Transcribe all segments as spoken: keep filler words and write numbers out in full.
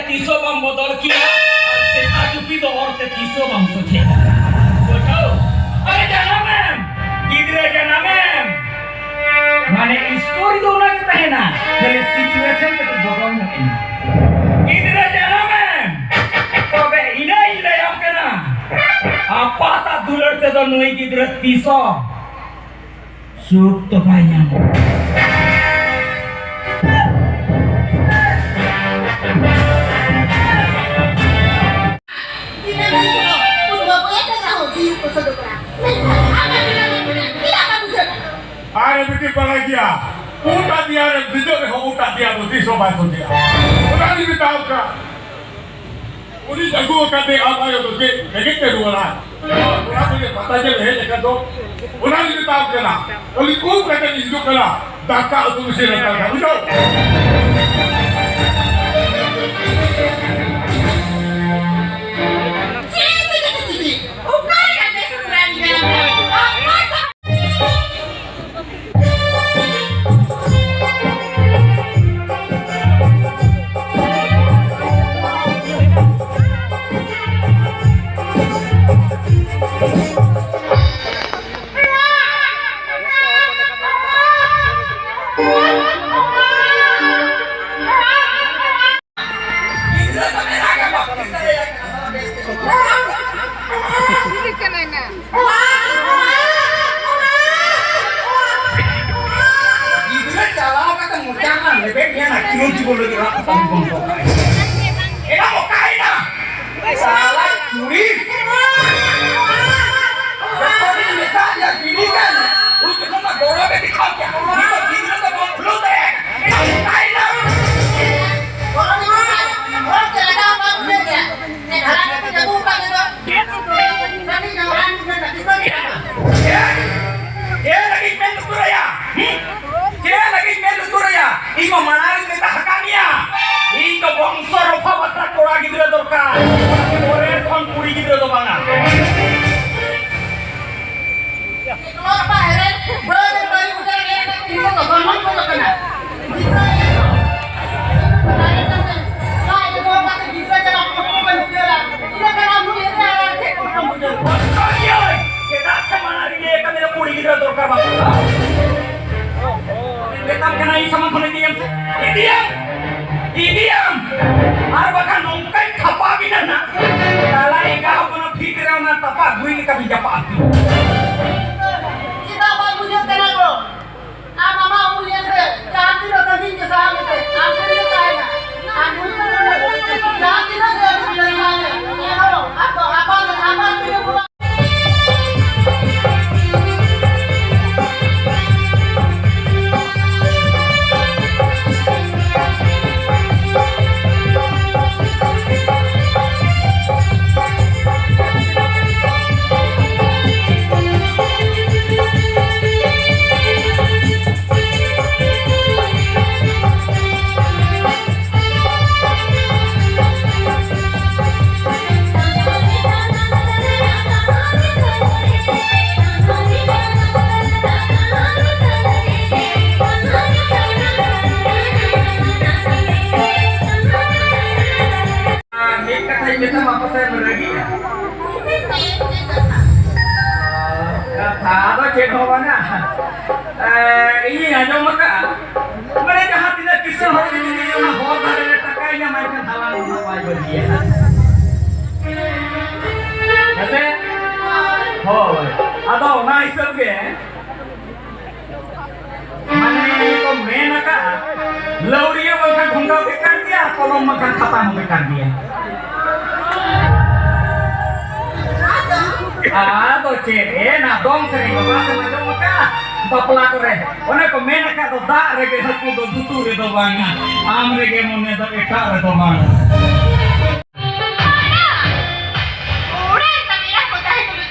ᱛᱤᱥ ᱦᱚᱸ ᱵᱟᱢ ᱵᱚᱫᱚᱞ ᱠᱮᱭᱟ, ᱟᱨ ᱥᱮᱛᱟ ᱪᱩᱯᱤ ᱫᱚ ᱚᱨ ᱛᱮ ᱛᱤᱥ ᱦᱚᱸ ᱵᱟᱢ ᱥᱚᱡᱷᱮ ᱠᱮᱭᱟ᱾ ᱵᱩᱡᱷᱟᱹᱣ? ᱟᱨᱮ ᱡᱟᱱᱟᱢᱮᱢ, ᱜᱤᱫᱽᱨᱟᱹ ᱡᱟᱱᱟᱢᱮᱢ, ᱢᱟᱱᱮ ᱥᱴᱳᱨᱤ ᱫᱚ ᱚᱱᱟ ᱜᱮ ᱛᱟᱦᱮᱱᱟ, ᱠᱷᱟᱹᱞᱤ ᱥᱤᱪᱩᱭᱮᱥᱚᱱ ᱠᱟᱹᱴᱤᱡ ᱵᱚᱫᱚᱞ ᱧᱚᱜ ᱮᱱᱟ᱾ ᱜᱤᱫᱽᱨᱟᱹ ᱡᱟᱱᱟᱢᱮᱢ, ᱛᱚᱵᱮ ᱤᱱᱟᱹᱧ ᱞᱟᱹᱭᱟᱢ ᱠᱟᱱᱟ, ᱟᱯᱟᱛᱟᱜ ᱫᱩᱞᱟᱹᱲ ᱛᱮᱫᱚ ᱱᱩᱭ ᱜᱤᱫᱽᱨᱟᱹ ᱛᱤᱥ ᱦᱚᱸ ᱥᱩᱠ ᱫᱚ ᱵᱟᱭ ᱧᱟᱢᱟ᱾ ᱟᱨ ᱢᱤᱫᱴᱤᱡ ᱵᱟᱲᱟᱭ ᱜᱮᱭᱟ, ᱩᱴ ᱟᱜ ᱫᱮᱭᱟ ᱨᱮ ᱫᱮᱡᱚᱜ ᱨᱮᱦᱚᱸ ᱩᱴ ᱟᱜ ᱫᱮᱭᱟ ᱫᱚ ᱛᱤᱥ ᱦᱚᱸ ᱵᱟᱭ ᱥᱚᱡᱷᱮᱜᱼᱟ᱾ ᱚᱱᱟ ᱜᱮ ᱢᱮᱛᱟᱣ ᱠᱟᱱ᱾ ᱩᱱᱤ ᱟᱹᱜᱩ ᱟᱠᱟᱫ ᱟᱢ ᱟᱭᱳ ᱫᱚ ᱪᱮᱫ ᱞᱟᱹᱜᱤᱫ ᱛᱮ ᱨᱩᱣᱟᱹᱲᱟ? ᱱᱚᱣᱟ ᱠᱚᱲᱟ ᱠᱚ ᱡᱮ ᱯᱟᱛᱟ ᱧᱮᱞ ᱦᱮᱡ ᱟᱠᱟᱱ ᱫᱚ, ᱚᱱᱟ ᱜᱮ ᱢᱮᱛᱟᱣ ᱠᱟᱱᱟ᱾ ᱩᱱᱤ ᱩᱢ ᱠᱟᱛᱮ ᱦᱤᱡᱩᱜ ᱠᱟᱱᱟ, ᱫᱟᱠᱟ ᱩᱛᱩ ᱤᱥᱤᱱ ᱟᱠᱟᱫ ᱠᱷᱟᱱ, ᱵᱩᱡᱷᱟᱹᱣ? ᱚᱠᱟ ᱞᱮᱠᱟᱛᱮ ᱥᱩᱫᱷᱨᱟᱣ ᱤᱧ ᱠᱟᱱᱟ? ᱪᱤᱞᱤ ᱠᱟᱱᱟᱭ ᱱᱟ? ᱜᱤᱫᱽᱨᱟᱹ ᱪᱟᱞᱟᱣ ᱠᱟᱛᱮ ᱢᱚᱪᱟ ᱨᱮᱱᱟᱜ ᱞᱮᱵᱮᱫ ᱜᱮ ᱱᱟ ᱪᱤᱨᱚ ᱡᱤᱵᱚᱱ ᱞᱟᱹᱜᱤᱫ ᱚᱲᱟᱜ ᱠᱷᱚᱱ ᱵᱚᱱᱫᱚ ᱠᱟᱜᱼᱟᱭ᱾ ᱮᱱᱟ ᱚᱠᱟᱭᱮᱱᱟ? ᱥᱟᱞᱟ ᱪᱩᱲᱤ᱾ ᱡᱚᱠᱷᱚᱱᱤᱧ ᱢᱮᱛᱟᱫ ᱢᱮᱭᱟ ᱜᱤᱰᱤ ᱠᱟᱭ ᱢᱮ, ᱩᱱ ᱡᱚᱠᱷᱚᱱ ᱢᱟ ᱜᱚᱨᱚᱵᱮ ᱫᱮᱠᱷᱟᱣ ᱠᱮᱭᱟ᱾ ᱱᱤᱛᱚᱜ ᱜᱤᱫᱽᱨᱟᱹ ᱫᱚ ᱵᱟᱢ ᱠᱷᱩᱞᱟᱹᱣ ᱫᱟᱲᱮᱭᱟᱭ ᱠᱟᱱᱟ᱾ ᱮᱱᱟ ᱚᱠᱟᱭᱮᱱᱟ? ᱪᱮᱫ ᱞᱟᱹᱜᱤᱫ ᱢᱮᱱ ᱞᱩᱛᱩᱨᱟᱭᱟ? ᱦᱩᱸ? ᱪᱮᱫ ᱞᱟᱹᱜᱤᱫ ᱢᱮᱱ ᱞᱩᱛᱩᱨᱟᱭᱟ? ᱤᱧ ᱢᱟ ᱢᱟᱲᱟᱝ ᱨᱤᱧ ᱢᱮᱛᱟ ᱟᱠᱟᱫ ᱢᱮᱭᱟ᱾ ᱤᱧ ᱫᱚ ᱵᱚᱝᱥᱚ ᱨᱚᱯᱷᱟ ᱵᱟᱠᱷᱨᱟ ᱠᱚᱲᱟ ᱜᱤᱫᱽᱨᱟᱹ ᱫᱚᱨᱠᱟᱨ᱾ ᱯᱚᱨᱮ ᱠᱷᱚᱱ ᱠᱩᱲᱤ ᱜᱤᱫᱽᱨᱟᱹ ᱫᱚ ᱢᱮᱛᱟᱢ ᱠᱟᱱᱟ, ᱤᱧ ᱥᱟᱢᱟᱝ ᱠᱷᱚᱱ ᱤᱫᱤᱭᱟᱢ ᱥᱮ? ᱤᱫᱤᱭᱟᱢ! ᱤᱫᱤᱭᱟᱢ! ᱟᱨ ᱵᱟᱠᱷᱟᱱ ᱱᱚᱝᱠᱟᱧ ᱠᱷᱟᱯᱟ ᱵᱤᱱᱟ ᱱᱟᱜ᱾ ᱛᱟᱞᱟ ᱮᱸᱜᱟ ᱦᱚᱯᱚᱱ ᱯᱷᱤᱠ ᱨᱮ ᱚᱱᱟ ᱛᱟᱯᱟ ᱜᱩᱭ ᱞᱮᱠᱟ ᱵᱤᱱ ᱡᱟᱯᱟᱜ ᱟᱹᱛᱤᱧᱟ᱾ ᱪᱮᱫᱟᱜ ᱵᱟᱢ ᱵᱩᱡᱷᱟᱹᱜ ᱠᱟᱱᱟ ᱜᱚ? ᱟᱢ ᱟᱢᱟᱜ ᱩᱢᱩᱞ ᱧᱮᱞ ᱨᱮ ᱡᱟᱦᱟᱸ ᱛᱤᱱᱟᱹᱜ ᱥᱟᱺᱜᱤᱧ ᱜᱮ ᱥᱟᱦᱟ ᱢᱮᱥᱮ, ᱟᱢ ᱴᱷᱮᱱ ᱜᱮ ᱛᱟᱦᱮᱱᱟ᱾ ᱟᱢ ᱡᱟᱦᱟᱸ ᱛᱤᱱᱟᱹᱜ ᱜᱮ ᱟᱹᱰᱤ ᱵᱤᱞᱟᱹᱛ ᱛᱟᱦᱮᱱᱟ, ᱮᱱ ᱨᱮᱦᱚᱸ ᱟᱢ ᱫᱚ ᱟᱯᱟᱛ, ᱟᱯᱟᱛ ᱛᱮᱜᱮ ᱵᱚᱞᱚ ᱢᱤᱫ ᱠᱟᱛᱷᱟᱧ ᱢᱮᱛᱟᱢᱟ, ᱯᱟᱥᱮᱢ ᱨᱟᱹᱜᱤᱜᱼᱟ᱾ ᱠᱟᱛᱷᱟ ᱫᱚ ᱪᱮᱫ ᱦᱚᱸ ᱵᱟᱝᱟ᱾ ᱮ, ᱤᱧᱤᱧ ᱟᱸᱡᱚᱢ ᱟᱠᱟᱫᱼᱟ, ᱢᱟᱱᱮ ᱡᱟᱦᱟᱸ ᱛᱤᱱᱟᱹᱜ ᱠᱤᱥᱟᱹᱬ ᱦᱚᱲ ᱜᱮ ᱡᱩᱫᱤ ᱚᱱᱟ ᱦᱚᱨ ᱫᱷᱟᱨᱮ ᱨᱮ ᱴᱟᱠᱟᱭ ᱧᱟᱢᱟ, ᱮᱱᱠᱷᱟᱱ ᱫᱟᱞᱟᱱ ᱫᱚ ᱱᱟᱜ ᱵᱟᱭ ᱵᱟᱹᱜᱤᱭᱟ᱾ ᱦᱮᱸᱥᱮ? ᱦᱳᱭ᱾ ᱟᱫᱚ ᱚᱱᱟ ᱦᱤᱥᱟᱹᱵ ᱜᱮ ᱢᱟᱱᱮ ᱠᱚ ᱢᱮᱱ ᱟᱠᱟᱫᱼᱟ, ᱞᱟᱹᱣᱲᱤᱭᱟᱹ ᱵᱟᱝᱠᱷᱟᱱ ᱴᱷᱚᱸᱜᱟ ᱵᱮᱠᱟᱨ ᱜᱮᱭᱟ, ᱟᱨ ᱠᱚᱞᱚᱢ ᱵᱟᱝᱠᱷᱟᱱ ᱠᱷᱟᱛᱟ ᱦᱚᱸ ᱵᱮᱠᱟᱨ ᱜᱮᱭᱟ᱾ ᱟᱫᱚ ᱪᱮᱫ ᱮᱱᱟ, ᱫᱚᱝ ᱥᱮᱨᱮᱧ ᱵᱟᱵᱟ ᱥᱮ ᱟᱸᱡᱚᱢ ᱟᱠᱟᱫᱼᱟ ᱵᱟᱯᱞᱟ ᱠᱚᱨᱮ? ᱚᱱᱮ ᱠᱚ ᱢᱮᱱ ᱟᱠᱟᱫ ᱫᱚ, ᱫᱟᱜ ᱨᱮᱜᱮ ᱦᱟᱹᱠᱩ ᱫᱚ ᱫᱩᱴᱩ ᱨᱮᱫᱚ ᱵᱟᱝᱟ, ᱟᱢ ᱨᱮᱜᱮ ᱢᱚᱱᱮ ᱫᱚ ᱮᱴᱟᱜ ᱨᱮᱫᱚ ᱵᱟᱝᱟ᱾ ᱚᱲᱟᱜ ᱨᱮ ᱛᱟᱢ ᱮᱨᱟ ᱠᱚ ᱛᱟᱦᱮᱸ ᱛᱩᱞᱩᱡ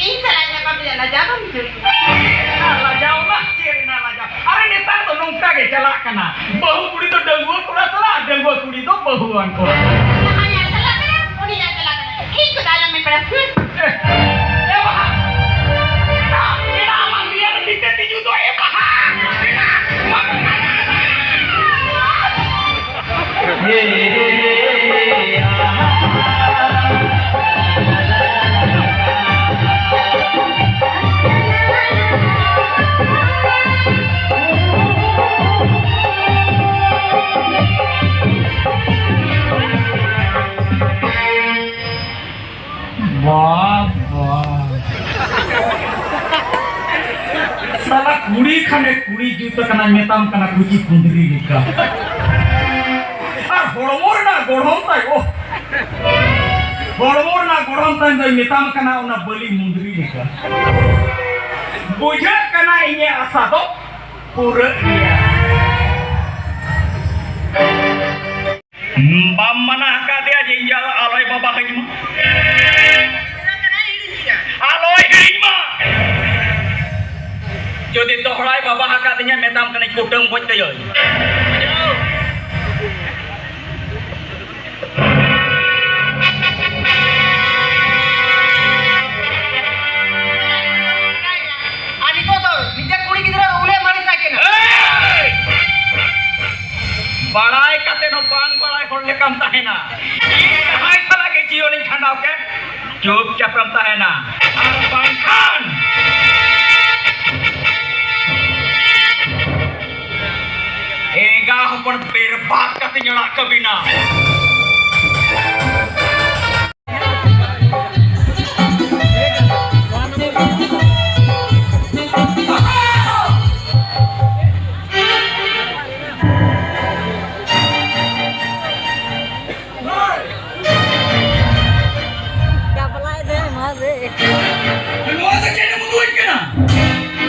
ᱤᱧ ᱥᱟᱞᱟᱜ ᱧᱟᱯᱟᱢ ᱨᱮᱭᱟᱜ ᱞᱟᱡᱟᱣ ᱵᱟᱢ ᱵᱩᱡᱷᱟᱹᱣ ᱜᱮᱭᱟ? ᱞᱟᱡᱟᱣ ᱢᱟ ᱪᱮᱫ ᱨᱮᱱᱟᱜ ᱞᱟᱡᱟᱣ? ᱟᱨᱮ, ᱱᱮᱛᱟᱨ ᱫᱚ ᱱᱚᱝᱠᱟ ᱜᱮ ᱪᱟᱞᱟᱜ ᱠᱟᱱᱟ, ᱵᱟᱹᱦᱩ ᱠᱩᱲᱤ ᱫᱚ ᱰᱟᱺᱜᱩᱣᱟᱹ ᱠᱚᱲᱟ ᱥᱟᱞᱟᱜ ᱟᱨ ᱰᱟᱺᱜᱩᱣᱟᱹ ᱠᱩᱲᱤ ᱫᱚ ᱵᱟᱹᱦᱩᱣᱟᱱ ᱠᱚᱲᱟ᱾ ᱡᱟᱦᱟᱸᱭᱟᱜ ᱪᱟᱞᱟᱜ ᱠᱟᱱᱟ, ᱩᱱᱤᱭᱟᱜ ᱪᱟᱞᱟᱜ ᱠᱟᱱᱟ, ᱤᱧ ᱠᱚᱫᱚ ᱟᱞᱚᱢ ᱢᱮᱛᱟᱭᱟ᱾ ᱦᱩᱸ᱾ ᱮ, ᱮ ᱵᱟᱦᱟ! ᱮᱱᱟ, ᱮᱱᱟ ᱟᱢᱟᱜ ᱫᱮᱭᱟ ᱨᱮ ᱢᱤᱫᱴᱮᱱ ᱛᱤᱡᱩ ᱫᱚ, ᱮ ᱵᱟᱦᱟ! ᱮᱱᱟ! ᱥᱟᱞᱟ ᱠᱩᱲᱤ ᱠᱷᱟᱱᱮ ᱠᱩᱲᱤ ᱡᱩᱛ ᱟᱠᱟᱱᱟ, ᱢᱮᱛᱟᱢ ᱠᱟᱱᱟ ᱠᱩᱪᱤ ᱠᱩᱸᱫᱽᱨᱤ ᱞᱮᱠᱟ᱾ ᱟᱨ ᱦᱚᱲᱢᱚ ᱨᱮᱱᱟᱜ ᱜᱚᱲᱦᱚᱱ ᱛᱟᱭ, ᱳᱦ! ᱦᱚᱲᱢᱚ ᱨᱮᱱᱟᱜ ᱜᱚᱲᱦᱚᱱ ᱛᱟᱭ ᱫᱚᱭ ᱢᱮᱛᱟᱢ ᱠᱟᱱᱟ ᱚᱱᱟ ᱵᱟᱹᱞᱤ ᱢᱩᱸᱫᱽᱨᱤ ᱞᱮᱠᱟ᱾ ᱵᱩᱡᱷᱟᱹᱜ ᱠᱟᱱᱟ ᱤᱧᱟᱹᱜ ᱟᱥᱟ ᱫᱚ ᱯᱩᱨᱟᱹᱜ ᱜᱮᱭᱟ᱾ ᱵᱟᱢ ᱢᱟᱱᱟ ᱟᱠᱟᱫᱮᱭᱟ ᱡᱮ ᱤᱧ ᱟᱞᱚᱭ ᱵᱟᱵᱟ ᱠᱟᱹᱧ ᱢᱟ? ᱟᱞᱚᱭ ᱦᱤᱲᱤᱧ ᱢᱟ᱾ ᱡᱩᱫᱤ ᱫᱚᱦᱲᱟᱭ ᱵᱟᱵᱟ ᱟᱠᱟᱫᱤᱧᱟ, ᱢᱮᱛᱟᱢ ᱠᱟᱹᱱᱟᱹᱧ ᱠᱩᱴᱟᱹᱢ ᱜᱚᱡ ᱠᱟᱹᱭᱟᱹᱧ᱾ ᱟᱨ ᱱᱤᱛᱚᱜ ᱫᱚ ᱱᱤᱡᱮ ᱠᱩᱲᱤ ᱜᱤᱫᱽᱨᱟᱹ ᱫᱚ ᱩᱱᱟᱹᱜ ᱢᱟᱹᱞᱤᱥ ᱟᱭ ᱠᱟᱱᱟ᱾ ᱮᱭ! ᱵᱟᱲᱟᱭ ᱠᱟᱛᱮ ᱦᱚᱸ ᱵᱟᱝ ᱵᱟᱲᱟᱭ ᱦᱚᱲ ᱞᱮᱠᱟᱢ ᱛᱟᱦᱮᱱᱟ᱾ ᱤᱧ ᱡᱟᱦᱟᱸᱭ ᱥᱟᱞᱟᱜ ᱜᱮ ᱡᱤᱭᱚᱱᱤᱧ ᱠᱷᱟᱸᱰᱟᱣ ᱠᱮᱫ, ᱪᱩᱯᱪᱟᱯ ᱮᱢ ᱛᱟᱦᱮᱱᱟ, ᱟᱨ ᱵᱟᱝᱠᱷᱟᱱ ᱮᱸᱜᱟ ᱦᱚᱯᱚᱱ ᱵᱮᱨᱵᱟᱫ ᱠᱟᱛᱮᱧ ᱟᱲᱟᱜ ᱠᱟᱹᱵᱤᱱᱟ᱾ ᱜᱟᱵᱞᱟᱭ ᱫᱚ ᱢᱟ ᱨᱮ᱾ ᱱᱚᱣᱟ ᱫᱚ ᱪᱮᱫ ᱮᱢ ᱩᱫᱩᱜ ᱟᱹᱧ ᱠᱟᱱᱟ?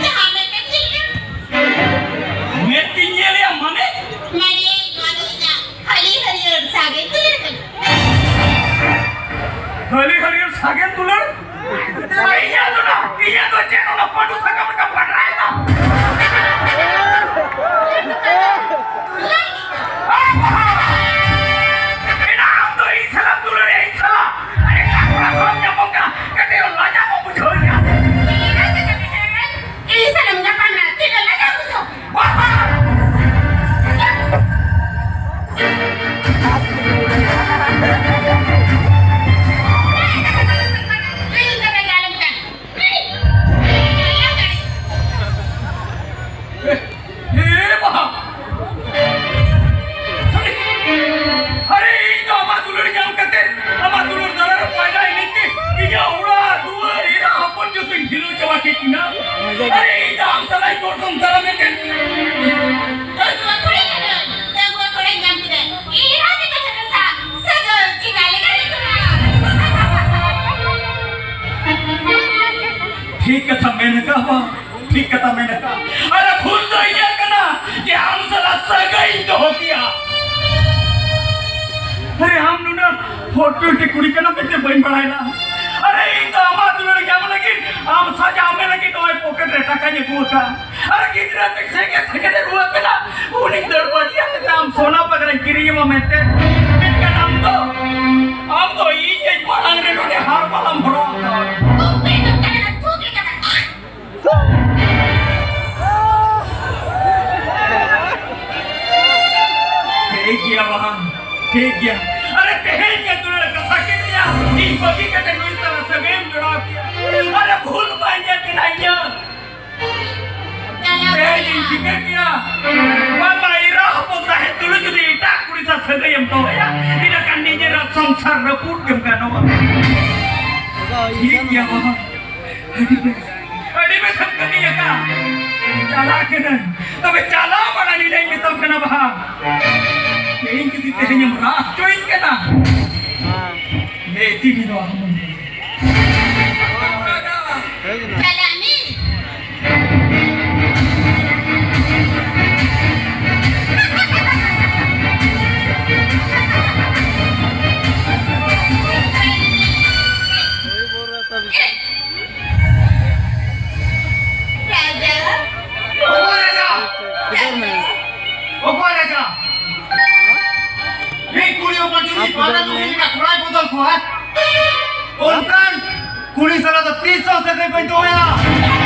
ᱡᱟᱦᱟᱸ ᱢᱮᱫ ᱛᱮᱢ ᱧᱮᱞ ᱠᱟᱱᱟ᱾ ᱢᱮᱫ ᱛᱤᱧ ᱧᱮᱞᱮᱜᱼᱟ ᱢᱟᱱᱮ? ᱢᱟᱱᱮ, ᱱᱚᱣᱟ ᱫᱚ ᱤᱧᱟᱹᱜ ᱦᱟᱹᱞᱤ ᱦᱟᱹᱨᱭᱟᱹᱲ ᱥᱟᱜᱮ ᱢᱮᱱ ᱟᱠᱟᱫ᱾ ᱟᱨ ᱵᱷᱩᱞ ᱫᱚ ᱤᱧᱟᱹᱜ ᱠᱟᱱᱟ ᱡᱮ ᱟᱢ ᱥᱟᱞᱟᱜ ᱥᱟᱹᱜᱟᱹᱭ ᱤᱧ ᱫᱚᱦᱚ ᱠᱮᱭᱟ᱾ ᱟᱨᱮ, ᱟᱢ ᱱᱩᱱᱟᱹᱜ ᱦᱚᱴ ᱠᱩᱲᱤ ᱠᱟᱱᱟᱢ ᱢᱮᱱᱛᱮ ᱵᱟᱹᱧ ᱵᱟᱲᱟᱭ ᱞᱮᱫᱟ᱾ ᱟᱨᱮ, ᱤᱧ ᱫᱚ ᱟᱢᱟᱜ ᱫᱩᱞᱟᱹᱲ ᱧᱟᱢ ᱞᱟᱹᱜᱤᱫ, ᱟᱢ ᱥᱟᱡᱟᱣ ᱢᱮ ᱞᱟᱹᱜᱤᱫ ᱱᱚᱜᱼᱚᱭ ᱯᱚᱠᱮᱴ ᱨᱮ ᱴᱟᱠᱟᱧ ᱟᱹᱜᱩ ᱟᱠᱟᱫ᱾ ᱟᱨ ᱜᱤᱫᱽᱨᱟᱹ ᱛᱮ ᱥᱮᱸᱜᱮ ᱥᱮᱸᱜᱮ ᱨᱮ ᱨᱩᱣᱟᱹᱜ ᱠᱟᱱᱟ, ᱩᱱᱤ ᱫᱟᱹᱲ ᱵᱟᱹᱜᱤᱭᱟᱛᱮ ᱟᱢ ᱥᱚᱱᱟ ᱯᱟᱜᱽᱨᱟᱧ ᱠᱤᱨᱤᱧ ᱟᱢᱟ ᱢᱮᱱᱛᱮ᱾ ᱢᱮᱱᱠᱷᱟᱱ ᱟᱢ ᱫᱚ, ᱟᱢ ᱫᱚ ᱤᱧ ᱦᱮᱡ ᱢᱟᱲᱟᱝ ᱨᱮ ᱱᱚᱰᱮ ᱦᱟᱨ ᱢᱟᱞᱟᱢ ᱦᱚᱨᱚᱜ ᱟᱠᱟᱫ᱾ ᱴᱷᱤᱠ ᱜᱮᱭᱟ ᱵᱟᱝ? ᱴᱷᱤᱠ ᱜᱮᱭᱟ᱾ ᱟᱨᱮ, ᱛᱮᱦᱮᱧ ᱜᱮ ᱫᱩᱞᱟᱹᱲ ᱠᱟᱛᱷᱟ ᱠᱮᱫ ᱢᱮᱭᱟ, ᱤᱧ ᱵᱟᱹᱜᱤ ᱠᱟᱛᱮ ᱱᱩᱭ ᱥᱟᱞᱟᱜ ᱥᱟᱹᱜᱟᱹᱭᱮᱢ ᱡᱚᱲᱟᱣ ᱠᱮᱭᱟ᱾ ᱟᱨᱮ, ᱵᱷᱩᱞ ᱢᱟ ᱤᱧᱟᱹᱜ ᱠᱟᱱᱟ, ᱤᱧᱟᱹᱜ᱾ ᱛᱮᱦᱮᱧ ᱤᱧ ᱴᱷᱤᱠᱟᱹ ᱠᱮᱭᱟ, ᱵᱟᱝᱢᱟ ᱮᱨᱟ ᱦᱚᱯᱚᱱ ᱛᱟᱦᱮᱸ ᱛᱩᱞᱩᱡ ᱡᱩᱫᱤ ᱮᱴᱟᱜ ᱠᱩᱲᱤ ᱥᱟᱶ ᱥᱟᱹᱜᱟᱹᱭᱮᱢ ᱫᱚᱦᱚᱭᱟ, ᱤᱱᱟᱹ ᱠᱷᱟᱱ ᱱᱤᱡᱮᱨᱟᱜ ᱥᱚᱝᱥᱟᱨ ᱨᱟᱹᱯᱩᱫ ᱜᱮᱢ ᱜᱟᱱᱚᱜᱼᱟ᱾ ᱴᱷᱤᱠ ᱜᱮᱭᱟ ᱵᱟᱵᱟ, ᱟᱹᱰᱤ ᱵᱮᱥ, ᱟᱹᱰᱤ ᱵᱮᱥ ᱮᱢ ᱠᱟᱹᱢᱤ ᱟᱠᱟᱫ᱾ ᱪᱟᱞᱟᱜ ᱠᱟᱹᱱᱟᱹᱧ, ᱛᱚᱵᱮ ᱪᱟᱞᱟᱣ ᱢᱟᱲᱟᱝ ᱤᱧ ᱢᱮᱛᱟᱢ ᱠᱟᱱᱟ ᱵᱟᱦᱟ, ᱤᱧ ᱡᱩᱫᱤ ᱛᱮᱦᱮᱧᱮᱢ ᱨᱟᱜ ᱦᱚᱪᱚᱭᱤᱧ ᱠᱟᱱᱟ, ᱢᱮ ᱤᱫᱤ ᱢᱮ ᱱᱚᱣᱟ ᱦᱚᱲᱢᱚ᱾ ᱪᱟᱞᱟᱜ ᱢᱮ᱾ ᱨᱟᱡᱟ᱾ ᱚᱠᱚᱭ ᱨᱟᱡᱟ? ᱚᱠᱚᱭ ᱨᱟᱡᱟ? ᱢᱤᱫ ᱠᱩᱲᱤ ᱦᱚᱯᱚᱱ ᱡᱩᱫᱤ ᱵᱟᱨᱭᱟ ᱠᱩᱲᱤ ᱞᱮᱠᱟ ᱠᱚᱲᱟᱭ ᱵᱚᱫᱚᱞ ᱠᱚᱣᱟ, ᱚᱱᱠᱟᱱ ᱠᱩᱲᱤ ᱥᱟᱞᱟᱜ ᱫᱚ ᱛᱤᱥ ᱦᱚᱸ ᱥᱟᱹᱜᱟᱹᱭ ᱵᱟᱹᱧ ᱫᱚᱦᱚᱭᱟ᱾